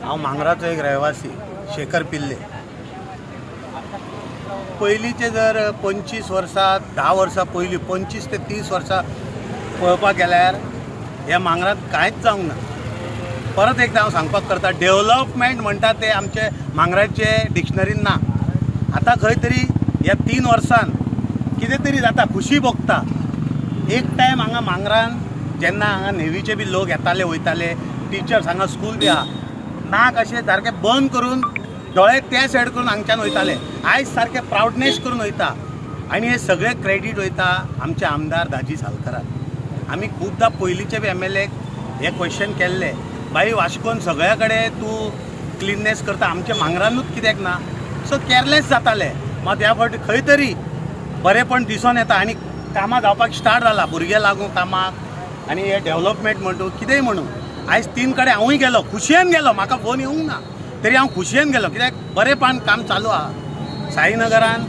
हांव मांगराचो एक रहिवासी, शेखर पिल्ले. पयलींचे जर 25 वर्सां, 10 वर्सां पयलीं, 25 ते 30 वर्सां पळोवपाक गेल्यार ह्या मांगरांत कांयच जावंक ना. परत एकदां हांव सांगपाक करता, डेवलपमेंट म्हणटा ते आमचे मांगराचे डिक्शनरीन ना. आतां खंय तरी ह्या 3 वर्सान कितें तरी जाता, खुशी भोगता. एक टायम हांगा मांगरान जेन्ना हांगा नेवीचे बी लोक येताले वयताले, टिचर्स, हांगा स्कूल बी आहा, नाक अशें सारकें बंद करून, दोळे त्या सायड करून हांगच्यान वयताले. आयज सारकें प्रावडनेस करून वयता आनी हे सगळें क्रेडीट वयता आमचे आमदार दाजी सालकराक. आमी खुबदां पयलींचे बी एमएलए हे क्वेश्चन केल्ले, बाई, वास्कोन सगळ्या कडेन तूं क्लिननेस करता, आमच्या मांगरानूच कित्याक ना? सो केअरलेस जाताले. मात ह्या फावटी खंय तरी बरेंपण दिसोन येता आनी कामां जावपाक स्टार्ट जाला. भुरगे लागूं कामाक आनी हे डेवलपमेंट म्हणू, कितेंय म्हणू, आयज तीन कडेन हांवूय गेलो, खुशयेन गेलो. म्हाका फोन येवंक ना तरी हांव खुशयेन गेलो, कित्याक बरेंपण काम चालू आहा. साईनगरान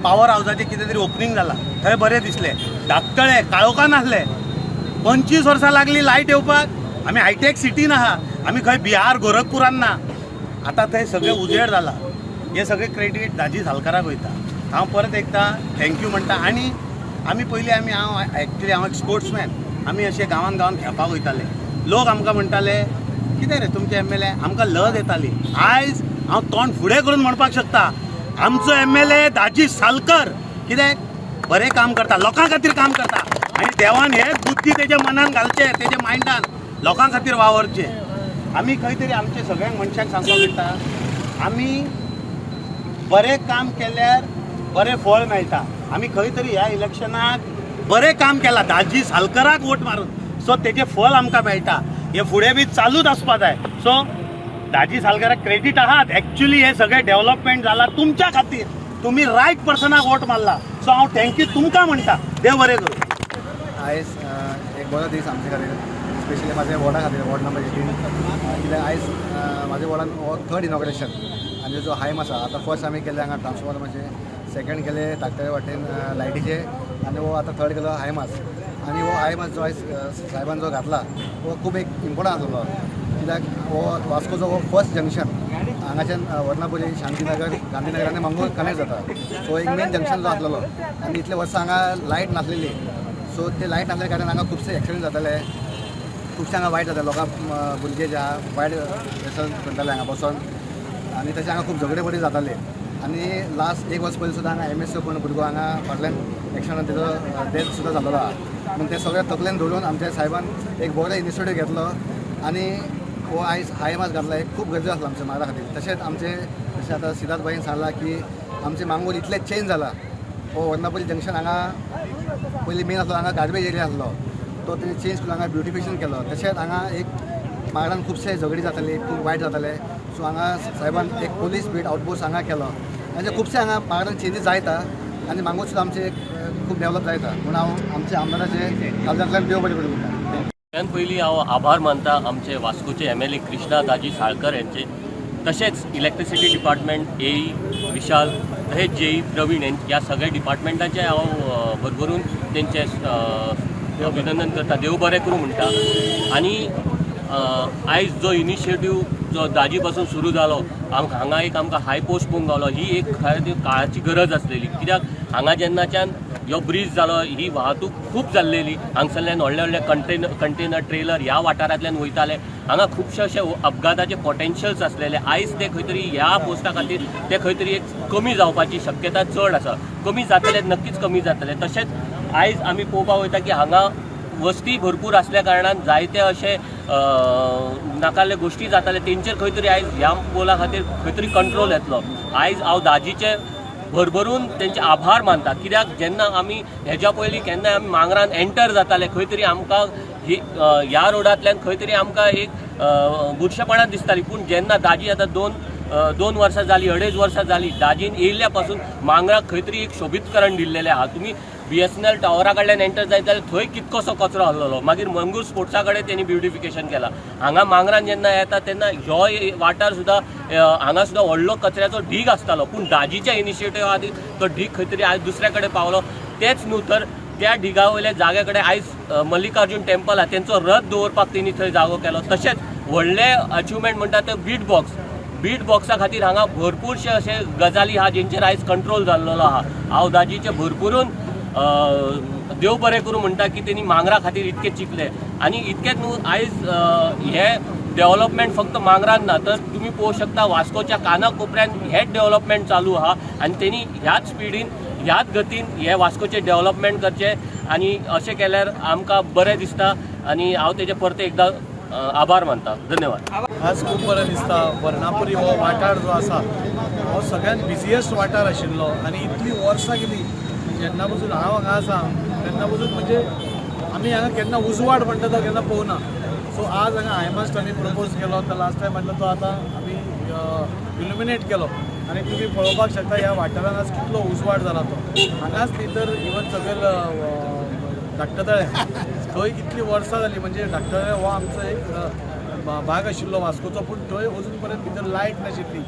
पावर हावजाचें कितें तरी ओपनींग जालां, थंय बरें दिसलें. धाकटळे काळोखान आसले, 25 वर्सां लागली लायट येवपाक. आमी हायटेक सिटीन आहा, आमी खंय बिहार गोरखपुरान ना. आतां थंय सगळें उजेड जाला. हे सगळें क्रेडीट दाजी सालकाराक वयता. हांव परत एकदां thank you म्हणटा. आनी आमी पयलीं आमी, हांव एक्चुली हांव एक स्पोर्ट्समॅन. आमी अशे गांवान गांवान खेळपाक वयताले. लोक आमकां म्हणटाले, कितें रे तुमचे एमएलए? आमकां लज येताली. आयज हांव तोंड फुडें करून म्हणपाक शकता, आमचो एमएलए दाजी सालकर कित्याक बरें काम करता, लोकां खातीर काम करता आनी देवान हेच बुद्धी तेज्या मनान घालचे, तेज्या मायंडान लोकां खातीर वावरचे. आमी खंय तरी आमचे सगळ्यांक मनशांक सांगपाक मेळटा, आमी बरें काम केल्यार बरें फळ मेळटा. आमी खंय तरी ह्या इलेक्शनाक बरें काम केलां दाजी सालकराक वोट मारून, सो तेजें फळ आमकां मेळटा. हे फुडें बी चालूच आसपा जाय. सो दाजी सालकराक क्रेडीट आहात. एक्चुली हे सगळें डेव्हलपमेंट जाला तुमच्या खातीर. तुमी रायट पर्सनाक वोट मारला, सो हांव thank you तुमकां म्हणटा. देव बरें करूं. आयज एक बरो दीस आमचे खातीर, स्पेशली म्हाज्या वॉर्डा खातीर, वॉर्ड नंबर 18. कित्याक आयज म्हाज्या वॉर्डान हो थर्ड इनॉग्रेशन आनी जो हायम आसा. आतां फर्स्ट आमी केले हांगा ट्रान्सफॉर्मराचे, सेकंड केले धाकटे वाटेन लायटीचे आनी हो आतां थर्ड केलो हायमास. आनी हो हायमास जो आयज साहेबान जो घातला हो खूब एक इम्पोर्टंट आसलो, कित्याक हो वास्कोचो हो फर्स्ट जंक्शन. हांगाच्यान वर्णापुरी, शांतीनगर, गांधीनगर आनी मंगळूर कनेक्ट जाता. सो एक मेन जंक्शन जो आसलेलो आनी इतले वर्सां हांगा लायट नासलेली. सो ते लायट नासल्या कारणान हांगा खुबशे एक्सिडंट जाताले, खुबशे हांगा वायट जाता लोकांक, भुरगे जे आहा वायट व्यसन करताले हांगा बसोन आनी तशें हांगा खूब झगडे बडी जाताले. आनी लास्ट एक वर्स पयलीं सुद्दां हांगा एमएस कोण भुरगो हांगा फाटल्यान एक्सिडंटान तेजो डेथ सुद्दां जाल्लो आहा. पूण ते सगळे तकलेन धरून आमच्या साहेबान एक बरो इनिशिएटीव घेतलो आनी हो आयज हायमास घातला. एक खूब गरजेचो आसलो आमच्या मांगरा खातीर. तशेंच आमचे जशें आतां सिद्धार्थ भाईन सांगलां की आमचे मांगूर इतलें चेंज जाला. हो वर्णापुरी जंक्शन हांगा पयलीं मेन आसलो, हांगा गार्बेज एरिया आसलो, तो तेणी चेंज करून हांगा ब्युटिफिकेशन केलो. तशेंच हांगा एक मांगरान खुबशे झगडी जाताली, खूब वायट जाताले. सो हांगा साहेबान एक पोलीस बीट आउटपोस्ट हांगा केलो. म्हणजे खुबशे हांगा मांगरान चेंजीस जायता आनी मांगूर सुद्दां आमचे खूब डेवलप जायता. म्हणून हांव आमच्या आमदाराचे काळजांतल्यान देव बरें करूं म्हणटा. सगळ्यात पयलीं हांव आभार मानता आमचे वास्कोचे एमएलए कृष्णा दाजी साळकर यांचे, तशेंच इलेक्ट्रिसिटी डिपार्टमेंट ए विशाल, तशेंच जेई प्रवीण ह्या सगळ्या डिपार्टमेंटाचे हांव भरभरून तेंचे अभिनंदन करता, देव बरें करूं म्हणटा. आनी आयज जो इनिशिएटीव जो दाजी पासून सुरू जालो, आमकां हांगा एक आमकां हाय पोस्ट पळोवंक गावलो. ही एक खरें ती काळाची गरज आसलेली, कित्याक हांगा जेन्नाच्यान ह्यो ब्रीज जालो, ही वाहतूक खूब जाल्लेली. हांगसरल्यान व्हडले व्हडले कंटेनर ट्रेलर ह्या वाठारांतल्यान वयताले. हांगा खुबशे अशे अपघाताचे पोटेन्शियल्स आसलेले. आयज ते खंय तरी ह्या पोस्टा खातीर ते खंय तरी एक कमी जावपाची शक्यता चड आसा. कमी जातले, नक्कीच कमी जातले. तशेंच आयज आमी पळोवपाक वयता की हांगा वस्ती भरपूर आसल्या कारणान जायते अशे नाकाले गोश्टी जाताले. तेंचेर खंय तरी आयज ह्या पोला खातीर खंय तरी कंट्रोल येतलो. आयज हांव दाजीचे भरभरून तेंचे आभार मानता, कित्याक जेन्ना आमी हेज्या पयलीं केन्नाय आमी मांगरान एंटर जाताले, खंय तरी आमकां ही ह्या रोडांतल्यान खंय तरी आमकां एक बुरशेपणां दिसताली. पूण जेन्ना दाजी आतां 2 वर्सां जालीं, अडेज वर्सां जालीं, दाजीन येयल्ल्या पासून मांगराक खंय तरी एक सोबीतकरण दिल्लेलें आहा. तुमी बीएसएनएल टावरा कडल्यान एंटर जायत जाल्यार थंय कितकोसो कचरो आहलोलो. मागीर मंगूर स्पोर्ट्सा कडेन तेणी ब्युटिफिकेशन केलां. हांगा मांगरान जेन्ना येता तेन्ना ह्यो वाठार सुद्दां, हांगा सुद्दां व्हडलो कचऱ्याचो ढीग आसतालो. पूण दाजीच्या इनिशिएटिव्हा खातीर तो ढीग खंय तरी आयज दुसऱ्या कडेन पावलो. तेच न्हू, तर त्या ढिगा वयल्या जाग्या कडेन आयज मल्लिकार्जून टेम्पल आहा, तेंचो रथ दवरपाक तेणी थंय जागो केलो. तशेंच व्हडलें अचिवमेंट म्हणटा तें बीट बॉक्स. बीट बॉक्सा खातीर हांगा भरपूरशे अशे गजाली आहा जेंचेर आयज कंट्रोल जाल्लेलो आहा. हांव दाजीचे भरपुरून देव बरें करूं म्हणटा की तेणी मांगरा खातीर इतके चिंतले. आनी इतकेंच न्हू, आयज हे डेव्हलपमेंट फक्त मांगरान ना, तर तुमी पळोवंक शकता वास्कोच्या काना कोपऱ्यान हेच डेव्हलपमेंट चालू आहा. आनी तेणी ह्याच स्पिडीन, ह्याच गतीन हे वास्कोचें डेव्हलपमेंट करचें आनी अशें केल्यार आमकां बरें दिसता. आनी हांव तेजे परते एकदां आभार मानता. धन्यवाद. आज खूब बरें दिसता. वर्णापुरी हो वाठार जो आसा हो सगळ्यात बिजिएस्ट वाठार आशिल्लो आनी इतलीं वर्सां गेली, जेन्ना पसून हांव हांगा आसा तेन्ना पसून, म्हणजे आमी हांगा केन्ना उजवाड म्हणटा तो केन्ना पळोवना. सो आज हांगा हायमास्ट आमी प्रपोज केलो. तो लास्ट टायम म्हणलो तो आतां आमी इल्युमिनेट केलो आनी तुमी पळोवपाक शकता ह्या वाठारांत आज कितलो उजवाड जाला तो. हांगाच न्ही तर इवन सकयल धाकटतळें, थंय कितलीं वर्सां जालीं, म्हणजे धाकटतळें हो आमचो एक भाग आशिल्लो वास्कोचो, पूण थंय अजून पर्यंत भितर लायट नाशिल्ली.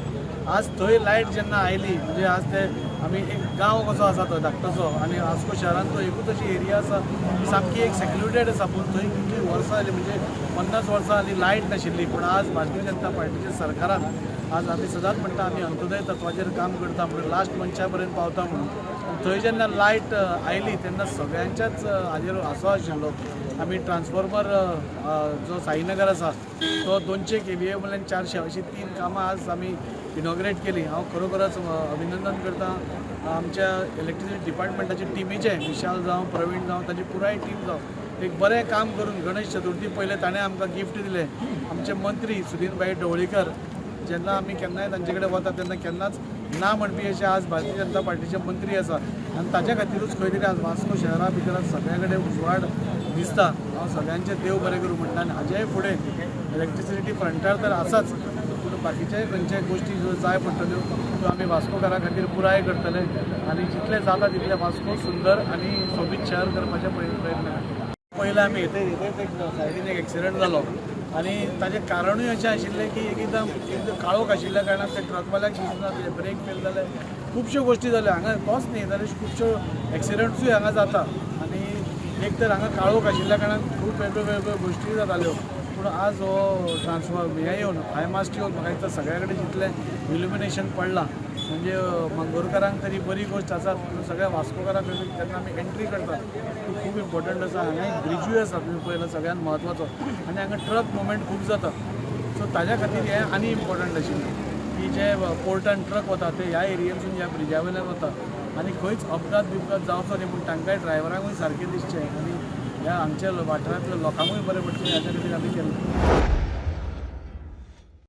आज थंय लायट जेन्ना आयली, म्हणजे आज ते आमी एक गांव कसो आसा तो धाकटोसो आनी वास्को शहरान तो एकूच अशी एरिया आसा ती सामकी एक सेक्लुडेड आसा, पूण थंय कितलीं वर्सां जालीं, म्हणजे 50 वर्सां जालीं लायट नाशिल्ली. पूण आज भारतीय जनता पार्टीच्या सरकारान, आज आमी सदांच म्हणटा आमी अंत्योदय तत्वाचेर काम करता म्हणून, लास्ट मनशा पर्यंत पावता म्हणून, थंय जेन्ना लायट आयली तेन्ना सगळ्यांच्याच हाजेर हांसो आशिल्लो. आमी ट्रान्सफॉर्मर जो साईनगर आसा तो 200 केवीए वयल्यान 400 अशी तीन कामां आज आमी इनॉग्रेट केली. हांव खरोखरच अभिनंदन करता आमच्या इलेक्ट्रिसिटी डिपार्टमेंटाच्या टिमीचें, विशाल जावं, प्रवीण जावं, ताजी पुराय टीम जावं, एक बरें काम करून गणेश चतुर्थी पयलें ताणें आमकां गिफ्ट दिलें. आमचे मंत्री सुदीन भाई ढवळीकर, जेन्ना आमी केन्नाय तांचे कडेन वता तेन्ना केन्नाच ना म्हणपी अशे आज भारतीय जनता पार्टीचे मंत्री आसा आनी ताच्या खातीरूच खंय तरी आज वास्को शहरा भितर आज सगळ्या कडेन उजवाड दिसता. हांव सगळ्यांचें देव बरें करूं म्हणटा. आनी हाजेय फुडें इलेक्ट्रिसिटी फ्रंटार तर आसाच, पूण बाकीच्याय खंयच्याय गोश्टी ज्यो जाय पडटल्यो त्यो आमी वास्कोकारां खातीर पुराय करतले आनी जितलें जाता तितलें वास्को सुंदर आनी सोबीत शहर करपाचे प्रयत्न करतले. पयलें आमी येते येतेच एक सायडीन एक एक्सिडंट जालो आनी ताजें कारणूय अशें आशिल्लें की एक एकदम एकदम काळोख आशिल्ल्या कारणान ते ट्रकवाल्याक दिसना, ते ब्रेक फेल जाले, खुबश्यो गोश्टी जाल्यो. हांगा तोच न्ही जाल्यार खुबश्यो एक्सिडंट्सूय हांगा जाता आनी एक तर हांगा काळोख आशिल्ल्या कारणान खूब वेगळ्यो वेगळ्यो गोश्टी जाताल्यो. पूण आज हो ट्रान्सफॉर्म हें येवन, हायमास्ट येवन, म्हाका दिसता सगळ्या कडेन जितलें इल्युमिनेशन पडलां, म्हणजे मंगळूरकारांक तरी बरी गोश्ट आसा, पूण सगळ्या वास्कोकारांक जेन्ना आमी एंट्री करता ती खूब इम्पॉर्टंट आसा. हांगा एक ब्रिजूय आसा, तुमी पळयला, सगळ्यात म्हत्वाचो, आनी हांगा ट्रक मुवमेंट खूब जाता. सो ताज्या खातीर हें आनी इम्पॉर्टंट आशिल्लें की जे पोर्टान ट्रक वता ते ह्या एरियेनसून ह्या ब्रिजा वयल्यान वता आनी खंयच अपघात बिपघात जावचो न्ही म्हूण तांकांय ड्रायव्हरांकूय सारकें दिसचें आनी ह्या हांगच्या वाठारांतल्या लोकांकूय बरें पडचें, ह्याच्या खातीर आमी केल्लें.